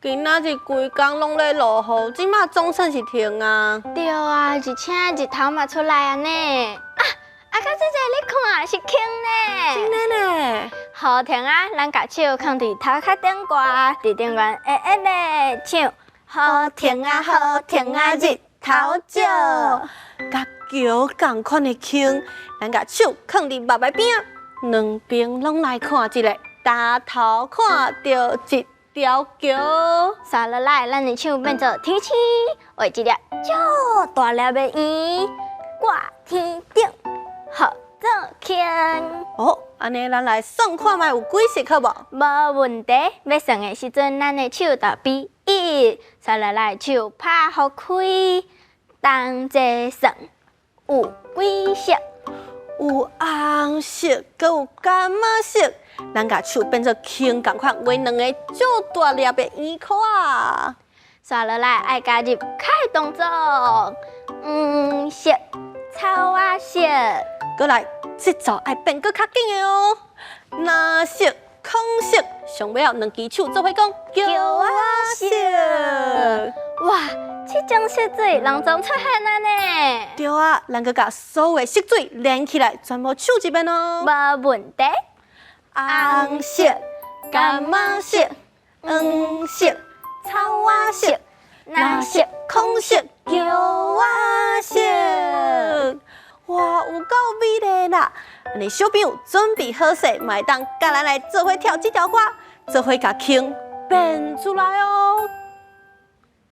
今仔日規工攏咧落雨，這馬總算是停啊。對啊，而且日頭嘛出來啊呢。啊，阿甲姐姐你看是空呢。真的呢。雨停啊，咱共手囥佇頭殼頂懸，佇頂懸會會咧唱。雨停啊，雨停啊，日頭照。佮橋仝款的空，咱共手囥佇目屎邊，兩邊攏來看一下，焦頭看著一條橋。紲落來，咱的手變做天星，畫一粒足大粒的圓，掛天頂，號做空。哦，按呢咱來算看覓有幾色好無？無問題，欲算的時陣，咱的手就比一，紲落來手拍予開，同齊算有幾色？有紅色，閣有柑仔色。咱共手變做空仝款，畫兩个足大粒的圓箍仔。紲落來愛加入開動作，黃色、草仔色。閣來節奏愛變閣較緊的哦。藍色、空色，上尾仔兩支手做伙講橋仔色。哇，這種色水攏總出現啊呢！對啊，咱閣共所有的色水連起來，全部唱一遍哦。無問題。紅色、柑仔色、黃色、草仔色、藍色、空色、橋仔色。哇，有夠美麗啦！按呢小朋友準備好勢，嘛會當佮咱來做伙跳這條歌，做伙共空變出來哦。